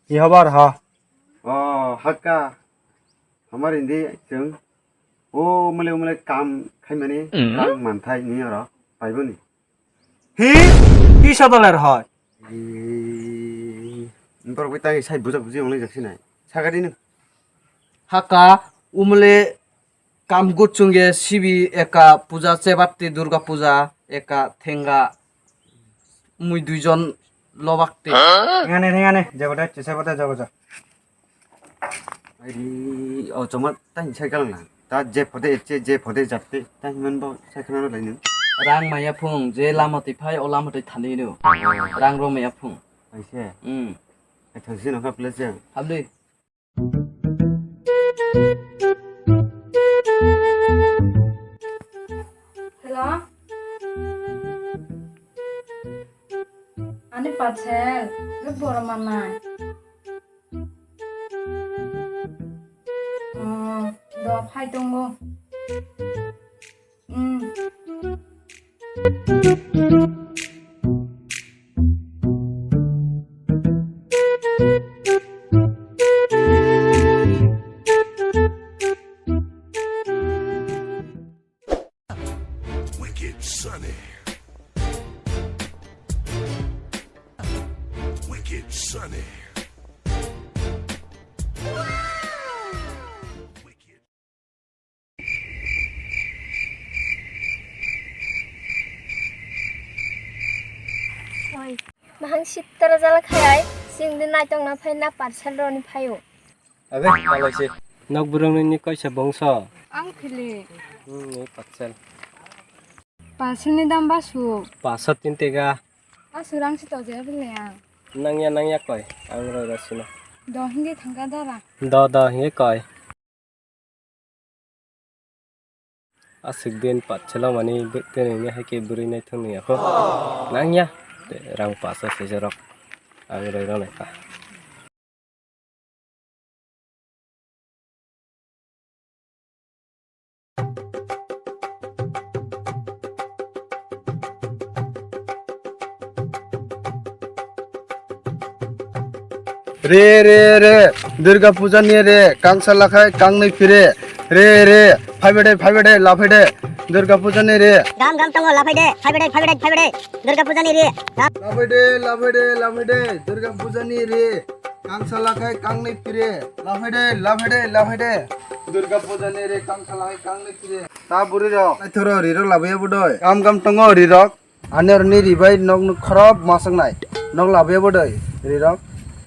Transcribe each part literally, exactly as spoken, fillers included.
Ki hobar ha? O, hakka. Hamar indi chwng. O, mole mole kam khaimani, rang manthai ni oro paiboni. Hi? Hi sodoler hoi? Borok bai tang sai buja buji onglai jak sinai. Sagadi nung. Hakka, umle kam guchunge sibi eka puja chebatti Durga puja eka thenga mui duijon lobakte. Thengane, thengane, jagoda, chesabada, jagoda. Ai, o choma tang sai kalang na. Ta je phode eche, je phode jatte, ta himan bo sai khana lai nung. Rang maya phung, je lama twi phai, o lama twi thani no. Rang ro maya phung. Ai se. Hmm. Ai thang si no ka place. Habli. Hello? Ani parcel, le boro manai. Oh, do phai tongo. Hmm. Wicked Sunny. Wicked Sunny. Oi, mahang sitara jala khai ai, sing di naitong na phai na parcel roni phaio. Abe, palai se. Nok burung ni kaisa bongso. Ang phili. Hmm, ni parcel. Parcel ni dam basu. Paso tin tega. Asu rang si to je phili ang. Nangya, nangya koi, ang roi rasino. Do hindi thangka dara. Do, do, hindi koi. Aswk din parcel o mani bwtwi nini hai khe bwrwi naithok nung ya kho. Nang ya. Tei rang paso swijak rok ang roi rw nai kha. Re, re, re, Durga puja ni re, kangsa lakhai kangnwi phire. Re, re, phaibai de, phaibai de, laphai de, Durga puja ni re. Gam gam tongo, laphai de, phaibai de, phaibai de, phaibai de, Durga puja ni re. Laphai de, laphai de, laphai de, Durga puja ni re. Kangsa lakhai kangnwi phire. Laphai de, laphai de, laphai de, Durga puja ni re, kangsa lakhai kangnwi phire. Ta bwrwi rok, naithoro ri rok labai ya bo doi. Gam gam tongo ri rok. Ani oro ni ri bai nok nuk khorop ma swngnai. Nok labai ya bo doi, ri rok.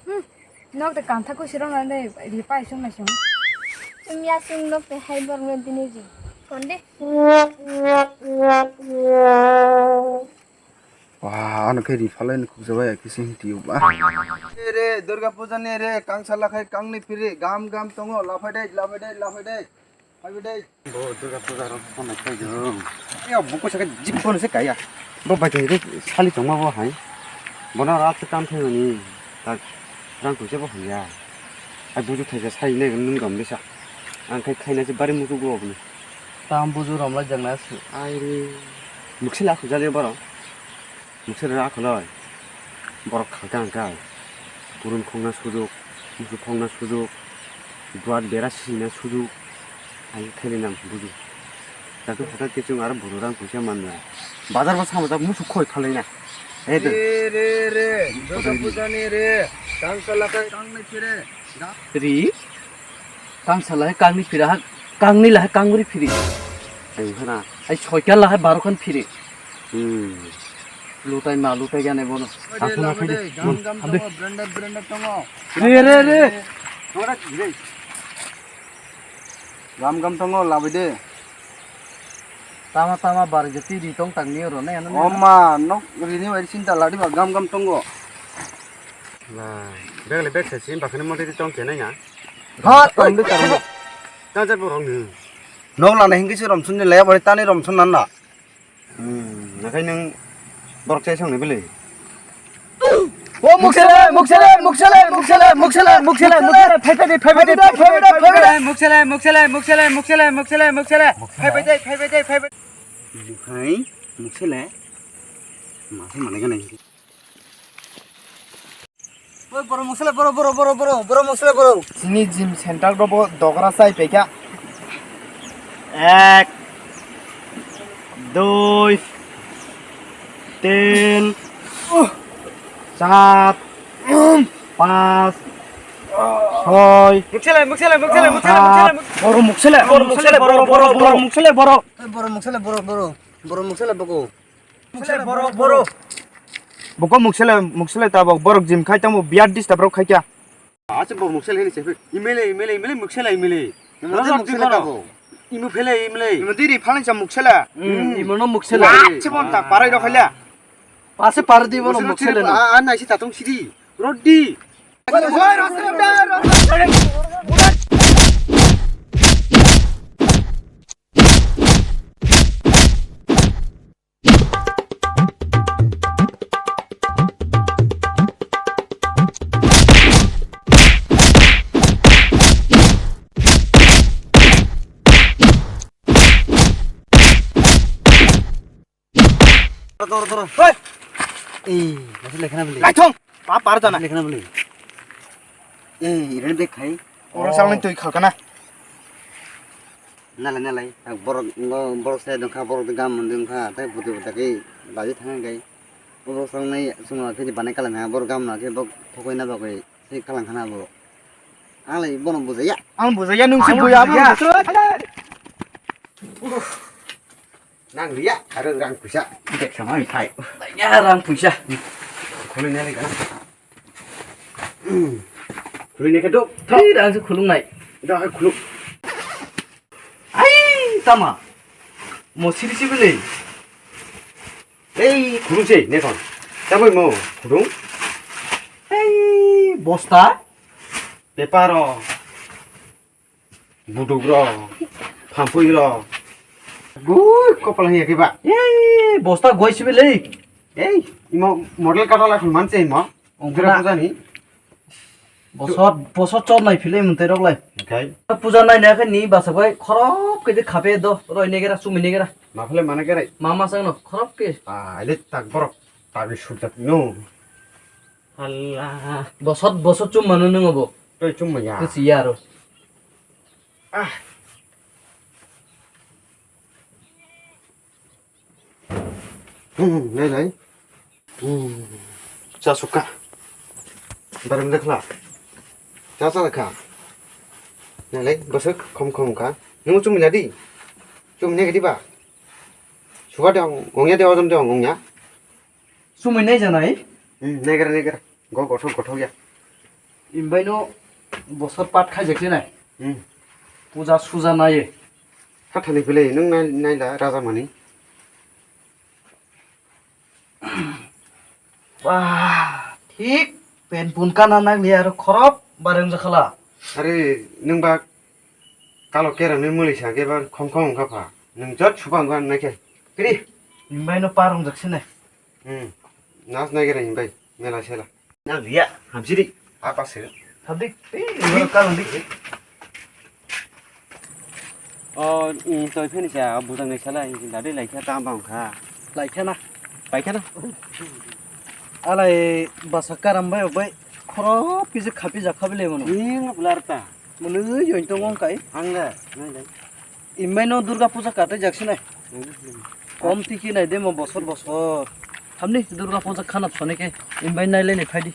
Hmm, nok de kantha kusi rok na de ri pai sung na sung. Chum ya sung nok de hai bor nge dini ri. Konde. Wah, ano khe ri phalai ni khukja bai khe sing tio ba. Re, re, Durga puja ni re, kangsa lakhai kangnwi phiri, gam gam tongo, laphai de, laphai de, laphai de. Phaibai de. Bo Durga puja rok phone khai jong. Ya buko saka jip kono se kaya. Bo bai khai sali tongma bo hai. Bono rat se kam thai mani. Ta rang kuisa bo hanya. Ai buju thai sai ne nung gam bisa. Ang khai khai na se bari musu go bni. Tam buju rom lai jang na se. Ai re. Mukse la khujali baro. Mukse ra kholoi. Borok khalka hwnkha. Kurun khongna sujuk, musu khongna sujuk, duat bera sina sujuk. Ai khaini nang buju. Dato hota kechung aro buru rang puisa manna. Bazar bo sama jak musu khoi khalaina. He de. Re, re, re. Durga puja ni re. Kangsa lakhai kangnwi phire. Ri. Kangsa lakhai kangnwi phire ha. Kangnwi lakhai kangnwi phire. Ai khana. Ai soikar lakhai baro khan phire. Hmm. Lutai ma, lutai gane bono. Asuna phidi. Gam gam tongo, branded, branded tongo. Re, re, re. Ora, re. Gam gam tongo, labai de. Tama, tama, bar jeti ri tong tang ni oro, na, na, na. Oma, nok rini wai sinta ladi ba, gam gam tongo. Na, bag le bag se sin, bakani modi tong kenai na. Ha, tong de tong. Ta jar borok ni. Nok lana hingke se romsun ni laya bari tani romsun nan na. Hmm, nakai nang borok chai song ni bele. O muksele, muksele, muksele, muksele, muksele, muksele, muksele, phai phai de, phai phai de, phai phai de, phai phai de. Muksele, muksele, muksele, muksele, muksele, muksele. Phai phai de, phai phai de, phai phai. Hai. Muksele. Masa mana gana ini? Oi, boro muksele, boro, boro, boro, boro, boro muksele, boro. Sini gym center rogo dogra sai peka. Ek, dui, tin, sat, pas, soi. Muksele, muksele, muksele, muksele, muksele, muksele. Boro muksele, boro muksele, boro, boro, boro muksele, boro. Oi, boro muksele, boro, boro. Boro muksele boko. Muksele boro, boro. Boko muksele, muksele tabok borok gym khai tamo biat disturb rok khai kya. Acha boro muksele hini sepe. Imele, imele, imele, muksele imele. Imele muksele tabo. Imu phele imele. Imu diri phalni cha muksele. Hmm, imu no muksele. Acha bon ta parai rok khaila. Pase par di bono muksele no. A, a, naisi tatung sidi. Rodi. Doro, doro, doro. Hei! Ei, masih lekha na beli. Laithong! Pa par jana. Lekha na beli. Ei, iran bek khai. Oro salni tui khalkana. Nalai, nalai. Borok, borok saya dongkha, borok gam dongkha, tai buti buta ke lagi thang kai. Borok salni sungwa ke banai kalang ha, borok gam na ke bok thokoi na bagoi. Tei kalang khana bo. Ang lai bono bujaya. Ang bujaya, nung si buya, ang bujaya. Nang liya, aro rang puisa. Dek sama mi thai. Ya rang puisa. Khulung nai kana. Khulung nai ka dok. Thai rang si khulung nai. Da khulung. Ai tama. Mo siri siri le. Ei, khulung se, ne kon. Taboi mo, khulung. Ei, bosta. Paper o. Buduk ro. Phampui ro. Gui, kopal hiya kiba. Ei, bosta goi sibi le. Ei, imo model kata la khun man se imo. Ongkha na. Puja ni. Bosor, bosor chor nai philai mwntai rok lai. Okai. Puja nai nai khe ni basa bai khorop khe de khape do, roi ne gera, chumui ne gera. Ma philai mane gera. Ma ma sang no khorop khe. Ah, ele tak borok, tak ni sujak no. Allah, bosor, bosor chum mano nung obo. Toi chum ya. Kesi ya ro. Ah. Hmm, nai nai. Hmm. Cha sukha. Barang de khla. Cha cha kha. Nai nai, bosok khom khom kha. Nung chum ya di. Chum ne di ba. Suba de ong ya de odom de ong ya. Sumui nai janai? Hmm, nai gra nai gra. Go gothok gothok ya. Imbai no bosor pat khai jek nai. Hmm. Puja suja nai. Hathani philai nung nai nai la raja mani. Wah, thik pen pun kana nang ni aro khorop bareng jakhala. Are nung ba kalo kera nung muli sa ke ba khom khom kha pha. Nung jot suba ngan nai ke. Kri. Imbai no parung jak sinai. Hmm. Nas nai gera imbai. Mela sela. Na liya. Hamsiri. Apa se? Thadik. Ei, kalang dik. O, i toi pheni sa bujang nai sala i dadi lai kha tam bang kha. Lai kha na. Pai kha na. Alai basa karam bai bai khoro piji khapi jakha bile mono. Ni ngap larta. Mwnwi join tong wng kai. Ang le, nai le. Imbai no Durga puja katai jak sinai. Kom tiki nai demo bosor bosor. Hamni Durga puja khanap sone ke imbai nai le ni phaidi.